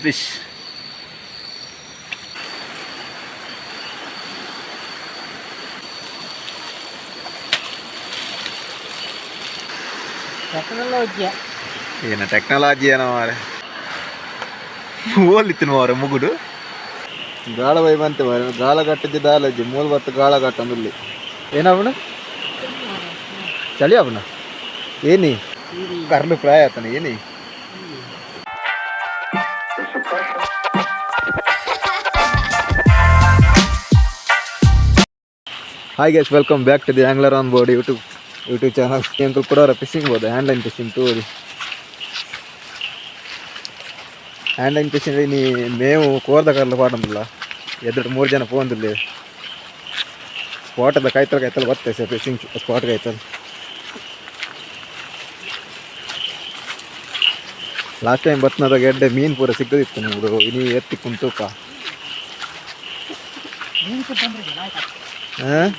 Fish. Technology. ಏನ technology ಏನೋ ಮಾರೆ, ಓಲಿತ್ತಿನ ಮಾರೆ ಮುಗುಡು ಗಾಳ ಬೈ ಬಂತೆ ಮಾರೆ. ಗಾಳ ಕಟ್ಟಿದ್ದೆ ದಾಲಜ್ಜಿ ಮೂಲ ಬತ್ತು ಗಾಳ ಕಟ್ಟಂದುಲ್ಲಿ. ಏನವನ ಚಳಿ ಅವನ ಏನಿ ಕರ್ಲು ಪ್ರಾಯ ಆತನ ಏನಿ. Hi guys, welcome back to the angler on board YouTube channel. ಎಂಕುಲು ಕೂಡ ಫಿಶಿಂಗ್ ಬೋದು, ಹ್ಯಾಂಡ್ ಲೈನ್ ಫಿಶಿಂಗ್ ತೂರಿ. ಹ್ಯಾಂಡ್ ಲೈನ್ ಫಿಶಿಂಗ್ ನೀ ಮೇವು ಕೋರ್ದ ಕರ್ಲು ಪಾಡೊಂದಿಲ್ಲ. ಎದುರು ಮೂರು ಜನ ಪೋಂದಿಲ್ಲ. ಸ್ಪಾಟದ ಕಾಯ್ತಲ್ ಕಾಯ್ತಲ್ ಬತ್ತೆ ಸರ್, ಫಿಶಿಂಗ್ ಸ್ಪಾಟ್ ಕಾಯ್ತಲ್. ಲಾಸ್ಟ್ ಟೈಮ್ ಬತ್ನದಾಗ ಎಡ್ಡೆ ಮೀನು ಪೂರ ಸಿಕ್ಕದಿತ್ತು ನಮ್ದು. ಇನಿ ಎತ್ತಿ ಕುಂತೂಕ. ಹಾಂ,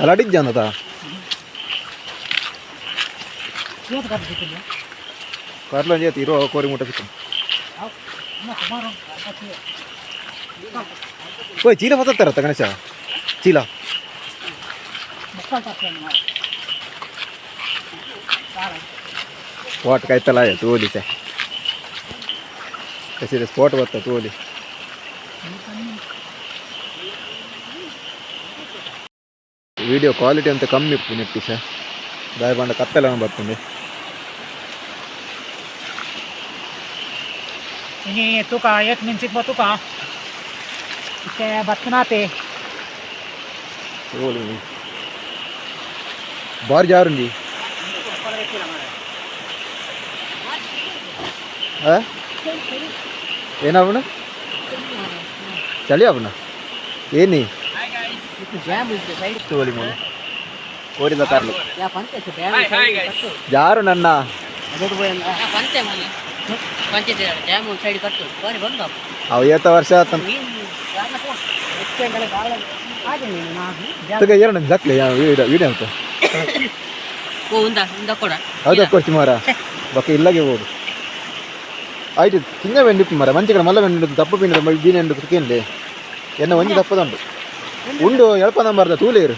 ಅಲಾಡಿಜ್ಜಾನದ. ಕರ್ಲೊಂಜಿ ಆತು ಇರುವ ಕೋರಿ ಮುಟ್ಟ ಸಿಕ್ಕ. ಓಯ್, ಚೀಲ ಬತ್ತಾರತ್ತ ಗಣೇಶ ಚೀಲ. ಸ್ಪಾಟ್ ಕಾಯ್ತಲ್ಲ ತೋಲಿ ಸೆ ಕಸಿದ ಸ್ಪಾಟ್ ಬತ್ತ ತೋಲಿ. ವಿಡಿಯೋ ಕ್ವಾಲಿಟಿ ಅಂತ ಕಮ್ಮಿ ಇಪ್ಪು ನೆಟ್ಟಿ ಸರ್. ದಾಯ ಪಂಡ ಕತ್ತಲ ಬರ್ತದೆ. ಇನಿ ತೂಕ ಏತ್ ಮೀನ್ ಸಿಕ್ಬೋ ತೂಕ ಇತ್ತೆ ಬತ್ತನಾತೆ. ತೋಲಿ ಬಾರಿ ಜಾರುಂಜಿ. ಏನಾವಣ ಚಳಿ ಅವನ ಏನಿ ತೋಲಿ ಮೂಲು ಕೋರಿದ ಕಾರ್ಲು ಯಾರು ನನ್ನ. ಅವು ಏತ ವರ್ಷ ಆತನ ತಗ ಎರಡು ದಕ್ಲೆ ವಿಡಿಯೋ ವಿಡಿಯೋ ಅಂತ. ಹೌದಾ ಕೊಡ್ತಿ ಮಾರ ಬಕ್ಕ ಇಲ್ಲಾಗೆ ಹೋಗು. ಆಯ್ತು, ಕಿಂಗ ಬೆಂಡಿಪ್ಪು ಮಾರ ಮಂಚೆ ಕಡೆ ಮಲ್ಲ ಬೆಂಡು ದಪ್ಪ ಪಿಂಡ ಬೀನ ಎಂಡು ಕೇನ್ಲೆ ಎನ್ನ ಒಂಜಿ ದಪ್ಪದುಂಡು ಉಂಡು ಎಳ್ಪ ನಂಬರ್ದ ತೂಲೇರು.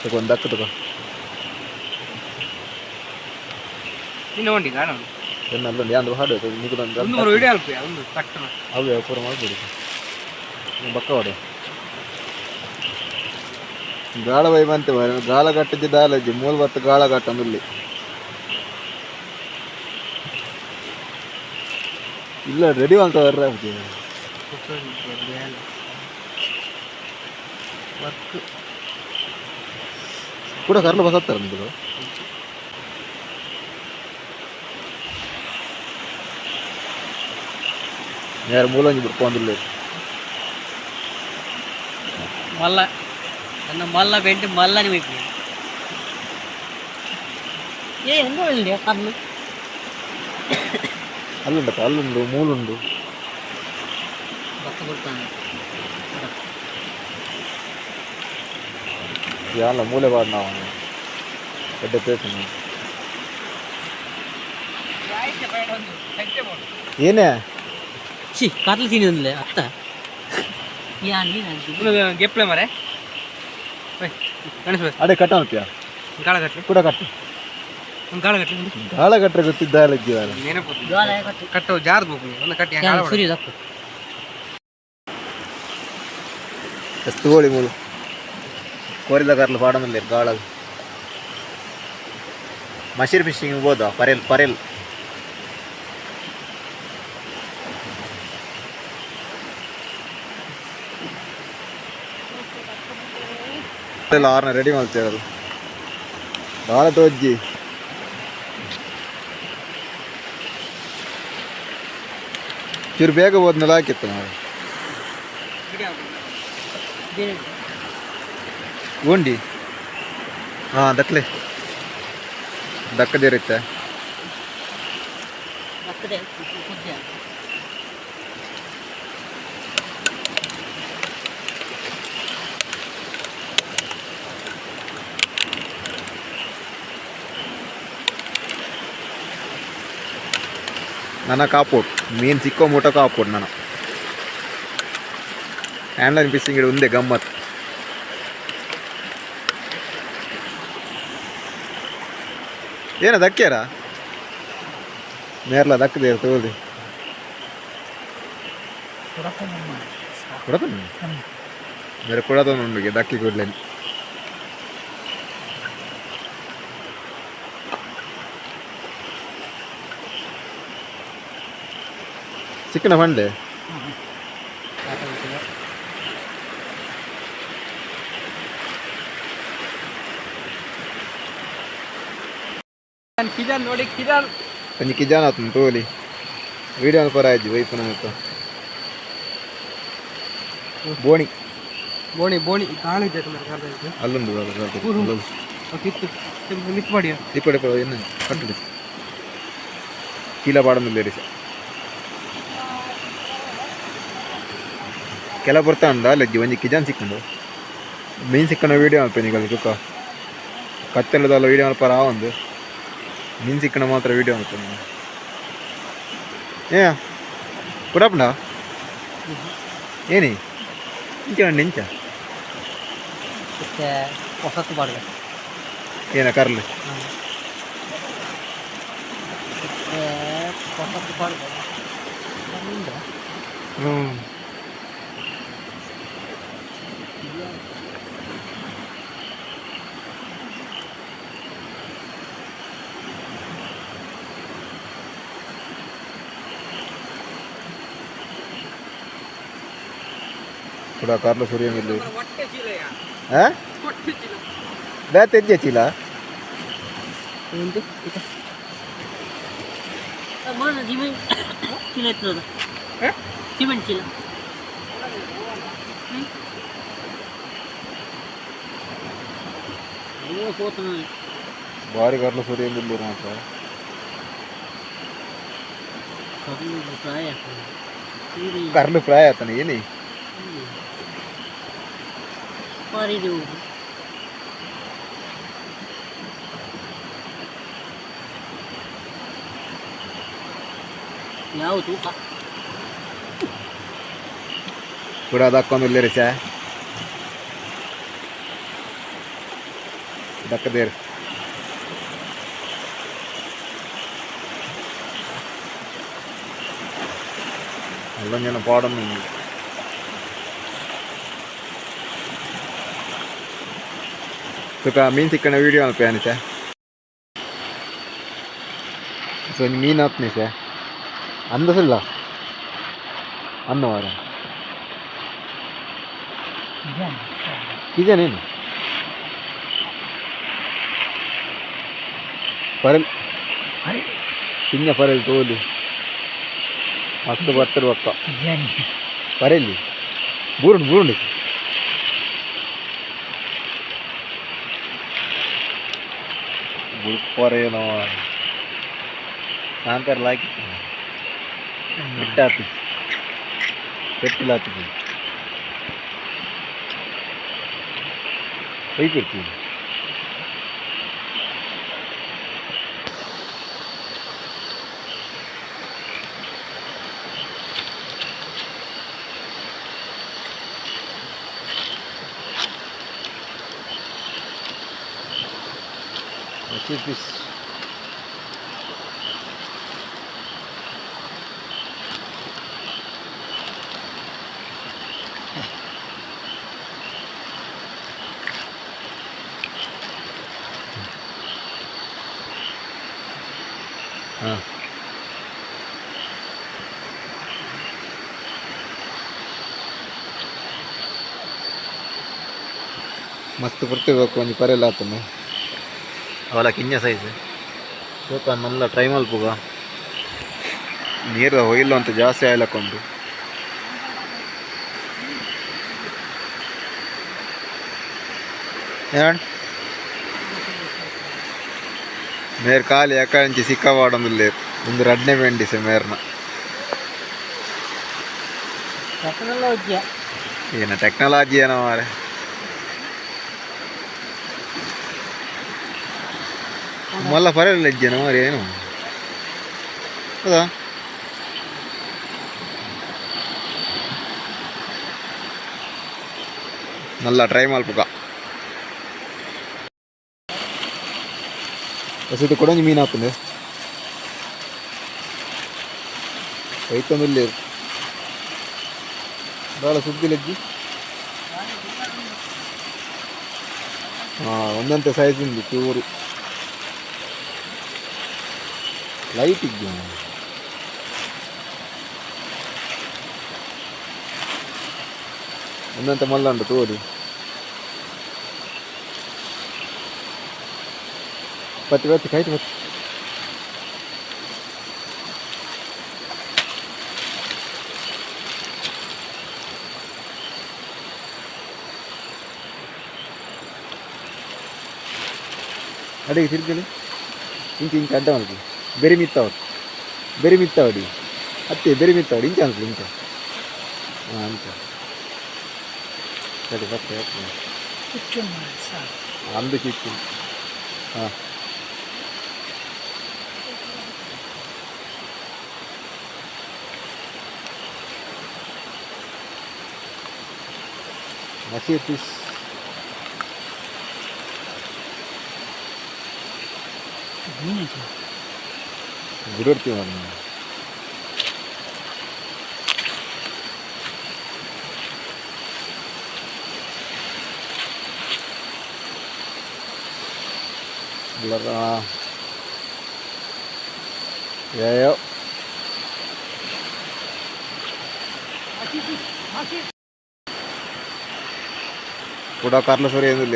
ತಗೋ, ಒಂದು ದಕ್ಕ ತಗೋ. ಎನ್ನ ಅಲ್ಲೊಂದು ಯಾಂದು ಹಾಡು ನಿಗುಲೊಂದು. ಅವೇ ಪೂರ ಮಾಡ್ಬಿಡಿ ಬಕ್ಕ ಹೊಡೆ. ಗಾಳ ಬೈ ಬಂತೆ ಮಾರೆ. ಗಾಳ ಕಟ್ಟಿದ್ದೆ ದಾಲಜ್ಜಿ ಮೂಲ ಬತ್ತು ಗಾಳ ಕಟ್ಟಂದುಲ್ಲಿ. ಇಲ್ಲ, ರೆಡಿ ಅಂತ ಬರ್ರ. ಕೂಡ ಕರ್ಲು ಬಸತ್ತಾರೆ ನಿಮ್ಮದು. ನೇರ ಮೂಲೊಂಜಿ ಬಿಡ್ಕೊಂಡಿಲ್ಲ. ಮಲ್ಲ ನನ್ನ ಮಲ್ಲ ಬೆಂಡು ಮಲ್ಲని మీకు ಏ ಎಂದ ಒಳ್ಳೆ ಕರ್ಲು. ಅಲ್ಲುಂಡಪ್ಪ, ಅಲ್ಲುಂಡು ಮೂಲುಂಡು. ಬಕ್ಕ ಕೊಡ್ತಾನೆ. ಯಾಲ ಮೂಲೆ ಬಾಡ್ ನಾವು ಎಡ್ಡೆ ಪ್ಲೇಸ್. ಏನೇ. ಸಿ ಕರ್ಲು ತಿನ್ನಿಂದಲೇ ಅತ್ತ ಯಾ ನೀನು. ಗೆಪ್ಲೆ ಮರೆ ಗಣೇಶ. ಅಡೆ ಕಟ್ಟ ಅನ್ಪಿಯ. ಗಾಳ ಕಟ್ಲಿ. ಕೂಡ ಕಟ್ಟು. ಒಂದು ಗಾಳ ಕಟ್ಲಿ ಒಂದು. ಗಾಳ ಕಟ್ಟರೆ ಗೊತ್ತಿದ್ದ ಅಲ್ಲ. ನೆನಪು ಕಟ್ಟು ಜಾರ್ದು ಬೋಪು ಒಂದು ಕಟ್ಟಿ ಗಾಳ ಹೊಡೆ. ಸುರಿ ದಪ್ಪು. ತೋಳಿ ಮೂಲು ಕೋರಿದ ಕರ್ಲು ಪಾಡೊಂದುಲ್ಲೆರ್ ಗಾಳ. ಮಶೀರ್ ಫಿಶಿಂಗ್ ಬೋದ ಪರೆಲ್ ಪರೆಲ್ ಆರ್ನ ರೆಡಿ ಮಾಡ್ತೇವೆ. ದಾಲ ತೋಜ್ಜಿ. ಚೂರು ಬೇಗ ಹೋದ್ಮೇಲೆ ಹಾಕಿತ್ತು ನಾವು ಉಂಡಿ. ಹಾಂ, ದಕ್ಲೆ ದಕ್ಕದಿರುತ್ತೆ. ಬಕ್ಕದೆ ಕುದ್ದೆ. ನನ ಕಾಪೋಡು ಮೀನು ಸಿಕ್ಕೋ ಮೂಟ ಕಾಪೋಡು ನನ ಹ್ಯಾಂಡ್ಲೈನ್ ಫಿಶಿಂಗ್ ಉಂದೆ ಗಮ್ಮತ್. ಏನ ದಕ್ಕ್ಯಾರ ಮೇರ್ಲ ದಕ್ಕದೆ ತಗೋದಿ ಕೊಡತನ ಬೇರೆ ಕೊಡತನ ಉಂಡುಗೆ ದಕ್ಕಿ ಕೊಡ್ಲೇನು. ಸಿಕ್ಕನ ಬಂಡೆ. ಕಿಜಾನ್ ನೋಡಿ ಕಿಜಾನ್. ಒಂಜಿ ಕಿಜಾನ್ ಆತನ ತೋಲಿ ವೀಡಿಯೋ ಪರ ಆಯ್ತು ವೈಪನ ಆಯ್ತು ಬೋಣಿ. ಬೋಣಿ ಬೋಣಿ ಗಾಳಿ ಇದೆ ತುಂಬ. ಅಲ್ಲೊಂದು ಅಲ್ಲೊಂದು. ಕಿತ್ತು ಮಿತ್ ಮಾಡಿ. ಇಪ್ಪಡೆ ಇಪ್ಪಡೆ ಎನ್ನ ಕಟ್ಟಡಿ ಚೀಲ ಪಾಡೊಂದು ಕೆಲ ಬರ್ತಾ ಉಂಡ ಅಲ್ಲಜ್ಜಿ ಒಂಜಿ ಕಿಜಾನ್ ಸಿಕ್ಕುಂಡು ಮೀನ್ ಸಿಕ್ಕಣ ವೀಡಿಯೋ ಮಲ್ಪೆ ನಿಗಲ್ ತುಕ ಕತ್ತೆಲದಲ್ಲ ವೀಡಿಯೋ ಮಲ್ಪರ ಒಂದು ಮೀನ್ ಸಿಕ್ಕಣ ಮಾತ್ರ ವೀಡಿಯೋ ಮಲ್ಪೆ. ಏ ಕುಡಪ್ಪಂಡ ಏನಿ ಇಂಚ ಉಂಡು ಇಂಚ. ಮತ್ತೆ ಹೊಸತು ಬಾಡ್ಗೆ. ಏನ ಕರ್ಲು? ಮತ್ತೆ ಹೊಸತು ಬಾಡ್ಗೆ. ಹ್ಞೂ ಕೂಡ ಕಾರ್ಲ ಸೂರ್ಯ ಮಿಲ್ಲು. ಹಾಂ ಬೇತೆ ಎಜ್ಜೆ ಚೀಲ. ಸಿಮೆಂಟ್ ಚೀಲ ಎತ್ತದ, ಸಿಮೆಂಟ್ ಚೀಲ. ಭಾರಿ ಕಾರ್ಲ ಸೂರ್ಯ ಮಿಲ್ಲು ಮಾತ್ರ. ಪ್ರಾಯ. ಕರ್ಲು ಪ್ರಾಯ ಆತನ ಏನಿ. ಯಾವ ತೂಕ? ಕೂಡ ದಕ್ಕೊಂದು ಸ ದಕ್ಕದೇರು. ಅಲ್ಲೊಂದು ಜನ ಪಾಡೊಂದು ತುಕ ಮೀನು ಸಿಕ್ಕಣ ವೀಡಿಯೋ ಮಲ್ಪೆ ಅನಿಸ. ಸೊ ಒಂಜಿ ಮೀನು ಆತ್ನಿ ಸರ್ ಅಂದಸಿಲ್ಲ ಅನ್ನ ವಾರ ಇದೇನೇನು ಪರಲ್ ಪಿಂಜ ಪರಲ್ ತೋಲಿ ಮಸ್ತ್ ಬರ್ತದೆ ಬಕ್ಕ ಪರೆಲ್ಲಿ ಬೂರುಂಡು ಬೂರುಂಡು ಬುಳ್ಪರೇನೋ ಸಾಂಕರ್ ಲಾಕಿ ಬಿಟ್ಟಾತಿ ಪೆಟ್ಟಿಲಾತಿ ಒಯ್ತಿರ್ತೀವಿ. ಫಿಶ್ ಹಾಂ ಮಸ್ತ್ ಪುರ್ತಿಬೇಕು ಒಂಜಿ ಪರೆಲ್ಲ ಆತುಂಡು ಅವಲ ಕಿಂಜ ಸೈಜ್ ತೂಕ ಮಲ್ಲ ಟ್ರೈ ಮಲ್ಪುಗ ನೀರು ಹೊಯ್ಲು ಅಂತ ಜಾಸ್ತಿ ಆಯ್ಲಕ್ಕೊಂಡು. ಏನ್ ಮೇರ್ ಖಾಲಿ ಅಕ್ಕಂಚಿ ಸಿಕ್ಕವಾಡೊಂದುಲ್ಲೇರ್ ಒಂದು ರಡ್ನೆ ಮೆಂಡಿಸೆ ಮೇರ್ನ. ಟೆಕ್ನಾಲಜಿ. ಏನ ಟೆಕ್ನಾಲಜಿ ಏನೋ ಮಾರೆ. ಮಲ್ಲ ಪರವಾಗಿಲ್ಲ ಇಜ್ಜೇನೋ ಮಾರೆ ಏನು ಹೌದಾ? ನಲ್ಲ ಟ್ರೈ ಮಲ್ಪುಗ ಇದು ಕೊಡೊಂಜಿ ಮೀನು ಹಾಕುಂದೆ ಐತೊಂದುಲ್ಲೇರು ದಾಲ ಸುದ್ದಿ ಲಜ್ಜಿ. ಹಾಂ, ಒಂದಂತೆ ಸೈಜ್ ಉಂದು ಚೂರು ಲೈಟ್ ಇಜ್ಜಿ. ಒಂದಂತೆ ಮಲ್ಲ ಉಂಟು ತೋರಿ. ಪತ್ತಿ ಪತ್ತಿ ಕೈಟ್ ಪತ್ತಿ. ಅಡಿಗೆ ತಿರ್ಗಲಿ ಇಂಚ ಇಂಚ ಅಡ್ಡ ಮಲ್ಪಿ ಬೆರಿ ಮಿತ್ತವಡು ಬೆರಿ ಮಿತ್ತವಡಿ ಅತ್ತೆ ಬೆರಿ ಮಿತ್ತವಡಿ ಇಂಚ ಅನ್ಪಿ ಇಂಚ. ಹಾಂ, ಅಂಚ ಸರಿ ಬತ್ತೆ. ಅಂದು ಚಿಕ್ಕು. ಹಾಂ, ಮಸಿ ಪೀಸ್. ಬಿಡೋಡ್ತೀವಿ ನಾವು. ಏಯೋ ಕೂಡ ಕಾರ್ಲ ಸರಿ ಏನಿಲ್ಲ.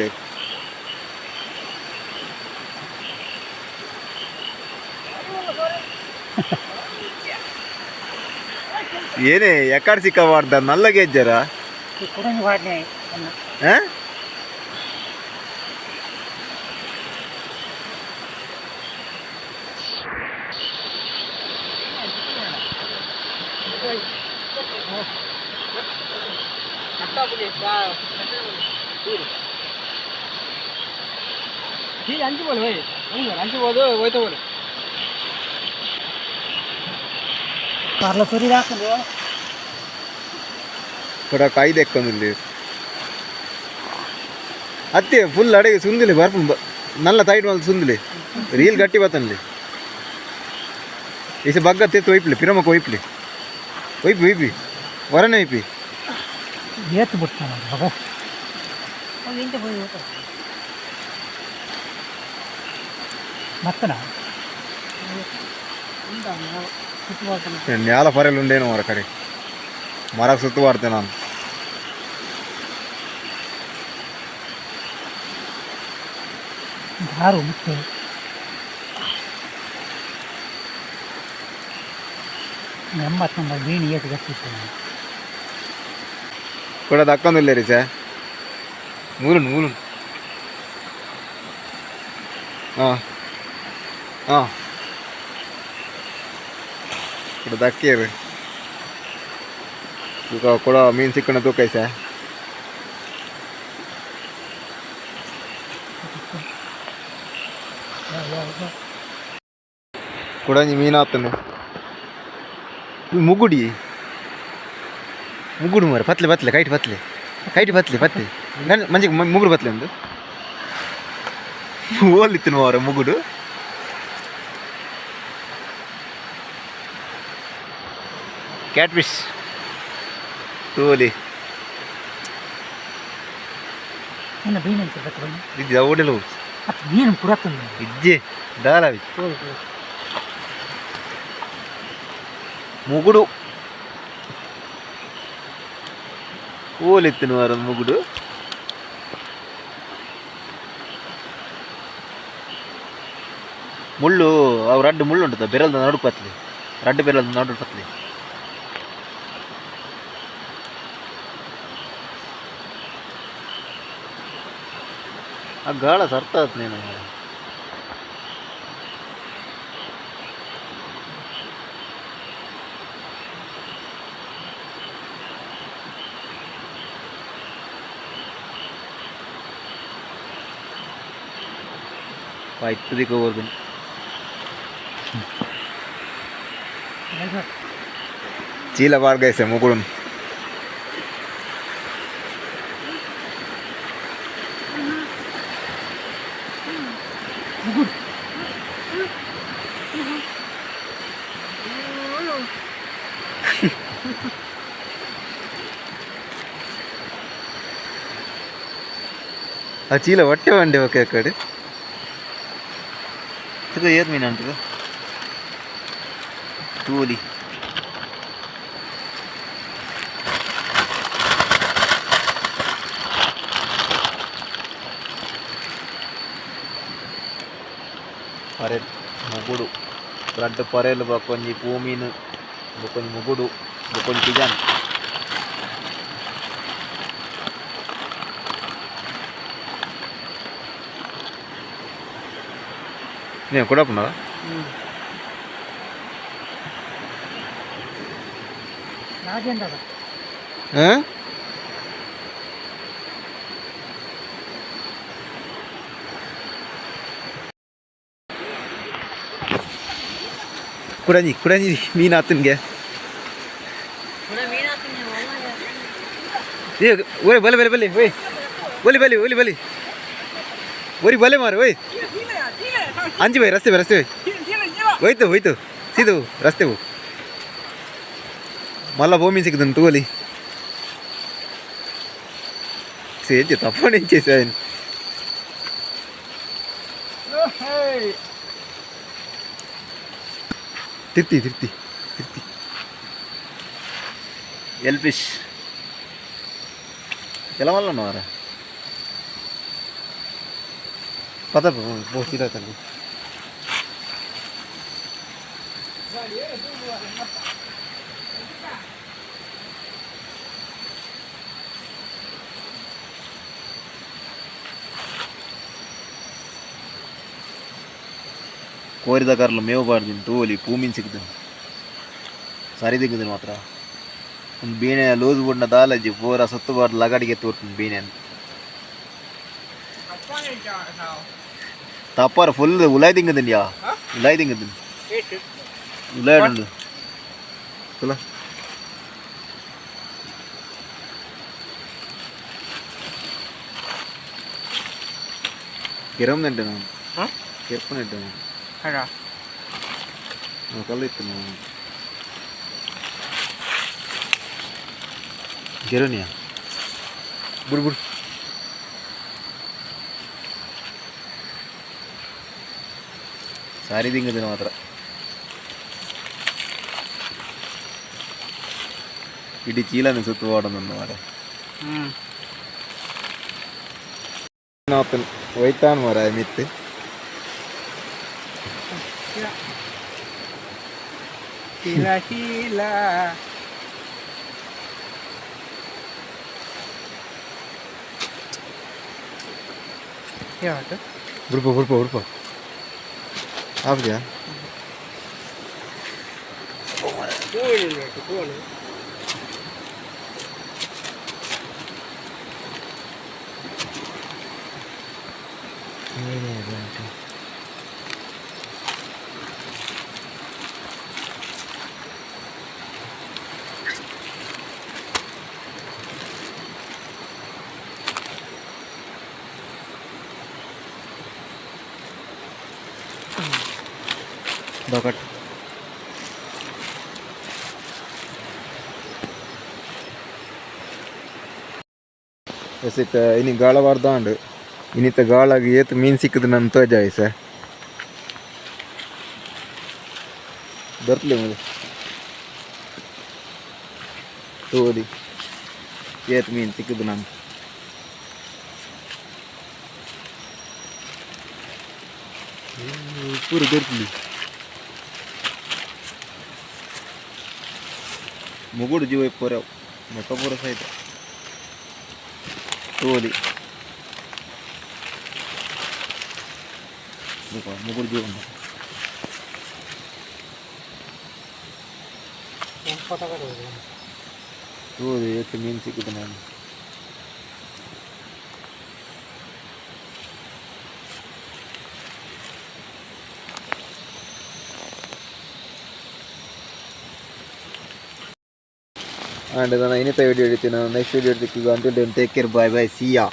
ಏನೇ ಎಕ್ಕಡ್ ಸಿಕ್ಕಬಾರ್ದ ನಲ್ಲ ಗೆಜ್ಜರ. ಕುಡಂಜಿ ವಾಡ್ನೆ. ಹಾಂ. ಅಂಚು ಬೋಲು ಹೋಯ್ ಅಂಚು ಬೋದು ಹೋಯ್ತು ಬೋಲು. ಕಾರ್ಲ ಸರಿ ಹಾಕಲು. ಕೂಡ ಕಾಯ್ದೆ ಎಕ್ಕೊಂದಿಲ್ಲ ಅತ್ತೆ ಫುಲ್ ಅಡೆಗೆ ಸುಂದಿಲಿ ಬರ್ಪು ನಲ್ಲ ತೈಟ್ ಮಲ್ ಸುಂದಿಲಿ ರೀಲ್ ಗಟ್ಟಿ ಬತ್ತನ್ಲಿ ಇಸ ಬಗ್ಗ ತೆತ್ತು ಒಯ್ಪ್ಲಿ ಪಿರಮಕ್ಕ ಒಯ್ಪ್ಲಿ ಒಯ್ಪಿ ಒಯ್ಪಿ ವರನೆ ಒಯ್ಪಿ. ಏತು ಬಿಡ್ತಾನೆ ಮಗ. ಮತ್ತನ. ನ್ಯಾಲ ಫರೆಲ್ ಉಂಡೇನು ಮರ ಕಡೆ ಮರಕ್ಕೆ ಸುತ್ತು ಬಾರ್ತೇನೆ ನಾನು. ದಾರು ಮುತ್ತು 89 ಮೀನು ಏಟು ಗಟ್ಟಿತ್ತು. ಕೂಡ ದಕ್ಕೊಂದಿಲ್ಲ ರೀ ಸರ್. ಮೂರು ಮೂರು. ಹಾಂ ಹಾಂ, ಕೂಡ ದಕ್ಕೇರು ತೂಕ ಕೂಡ ಮೀನು ಸಿಕ್ಕಣ ತೂಕ ಸರ್. ಕೂಡ ಮೀನು ಆತನು ಮುಗುಡಿ ಮುಗುಡು ಮಾರ ಪತ್ಲೆ ಪತ್ಲೆ ಕೈಟ್ ಪತ್ಲೆ ಕೈಟ್ ಪತ್ಲೆ ಪತ್ಲೆ ನನ್ನ ಮಂಜಿಗೆ ಮುಗುಡು ಪತ್ಲೆ ಒಂದು ಓಲಿತ್ತು ಮಾರ ಮುಗುಡು. Cat fish ತೋಲಿ. ಇನ್ನು ಮೀನು ಅಂತ ಬರ್ತದೆ. ಇದು ಓಡಲು. ಅದು ಮೀನು ಪುರತ್ತಂದು. ಇಜ್ಜೆ ದಾಲವಿ ಮುಗುಡು ಓಲಿತ್ತು ಮಾರ ಮುಗುಡು. ಮುಳ್ಳು ಅವು ರಡ್ಡು ಮುಳ್ಳು ಉಂಟು ಬೆರಲ್ದ ನಡು ಪತ್ಲಿ ರಡ್ಡು ಬೆರಲ್ದ ನಡು ಪತ್ಲಿ. ಆ ಗಾಳ ಸರ್ತ ಆತ್ ನೀನು. ಇತ್ತದಿಕ್ಕೆ ಹೋಗ್ತೀನಿ. ಚೀಲ ಬಾರ್ಗೈಸೆ ಮುಗುಳುನ್. ಆ ಚೀಲ ಹೊಟ್ಟೆ ಬಂಡೆ ಓಕೆ ಕಡೆ ತುಕ ಏತ್ ಮೀನು ಅಂಟದ ತೂಲಿ ಪರೆ ಮುಗುಡು ರಡ್ಡ್ ಪರೆಲು ಬೊಕೊಂಜಿ ಪೂ ಮೀನು ಬೊಕೊಂಜಿ ಮುಗುಡು ಬೊಕೊಂಜಿ ಪಿಜಾನ್. నేను కూడా ఉన్నారా? ನಾಗೇಂದ್ರ. ಕುಡಂಜಿ ಕುಡಂಜಿ ಮೀನು ಆತನ್ಗೆ. ಏ ಓಯ್ ಬಲೆ ಬಲೆ ಬಲೆ ಓಯ್ ಒಲಿ ಬಲಿ ಒಲಿ ಬಲಿ ಒರಿ ಬಲೆ ಮಾರು ಓಯ್ ಅಂಜಿ ಬೈ ರಸ್ತೆ ಬೈ ರಸ್ತೆ ಬೈ ಹೋಯ್ತು ಹೋಯ್ತು ಸೀದು ರಸ್ತೆ ಹೋ ಮಲ್ಲ ಭೂಮಿ ಸಿಕ್ಕದನ್ನು ತೂಲಿ ಸೇಜ್ ತಪ್ಪಣೆ చేసాను. ತಿರ್ತಿ ತಿರ್ತಿ ತಿರ್ತಿ ಎಲ್ ಫಿಶ್ ఎలా వల్ల ఉన్నారా పద పోతీరా తల్లి. ಕೋರಿದ ಕರ್ಲು ಮೇವು ಬಾರ್ದಿನ ತೋಲಿ ಪೂಮಿನ್ ಸಿಕ್ದು ಸರಿ ದಿಕ್ಕದು ಮಾತ್ರ ಒಂದು ಬೀಣೆ ಲೂಸ್ ಬುಡ್ನ ದಾಲಜ್ಜಿ ಪೂರ ಸತ್ತು ಬಾರ್ದು ಲಗಾಡಿಗೆ ತೋರ್ತುಂಡು ಬೀಣೆ ತಪ್ಪಾರ ಫುಲ್ ಉಲಾಯ್ ದಿಂಗದಿಂಡ್ಯಾ ಉಲಾಯ್ ದಿಂಗದಿನ್ ಉಲಾಯ್ ತುಲ ಕಿರಮ್ನೆಂಟು ನಾನು ಕಿರ್ಪನೆಂಟು ನಾನು ಕಲ್ಲು ನಾನು ಗೆರೋನಿಯಾ ಬುಡ್ ಬುಡ್ ಸಾರಿ ದಿಂಗದಿನ ಮಾತ್ರ ಇಡೀ ಚೀಲನ ಸುತ್ತು ವಾಡೊಂದು ಮಾರೆ ಹೋಯ್ತಾನ್ ಮಾರ ಮಿತ್ತು. ಚೀಲ ಚೀಲ. ಯಾವತ್ತು? ಬುಡ್ಪ ಬುಡ್ಪ ಬುಡ್ಪ ಆಪ್ಜಾ. ಕೋಳಿ ಕೋಳಿ. ದೊಕಟ್ ಎಸ್ ಇತ್ತ ಇನಿ ಗಾಳ ಬಾರ್ದಾಂಡು ಇನ್ನಿತ್ತ ಗಾಳಾಗಿ ಏತ್ ಮೀನು ಸಿಕ್ಕದು ನನ್ನ ತೋಜಾಯಿ ಸರ್ ದೊರ್ತ್ಲಿ ಮುಂದೆ ತೋಲಿ ಏತ್ ಮೀನು ಸಿಕ್ಕದು ನಾನು ಪೂರ ದೊರ್ತ್ಲಿ ಮುಗುಡು ಜೀವ ಪೂರ ಮೊಕ್ಕ ಪೂರ ಸಹಿತ ತೋಲಿ ಮುಗುಡು ಜೀವ ಉಂಟು. ತೋಲಿ ಏತ್ ಮೀನು ಸಿಕ್ಕುದು ನಾನು ಆ್ಯಂಡ್ ನಾನು ಇನ್ನಿತ ವಿಡಿಯೋ ಹಿಡಿತೀನಿ. ನಾನು ನೆಕ್ಸ್ಟ್ ವಿಡಿಯೋ ಹಿಡಿತೀನಿ. Until then, take care, bye bye, see ya.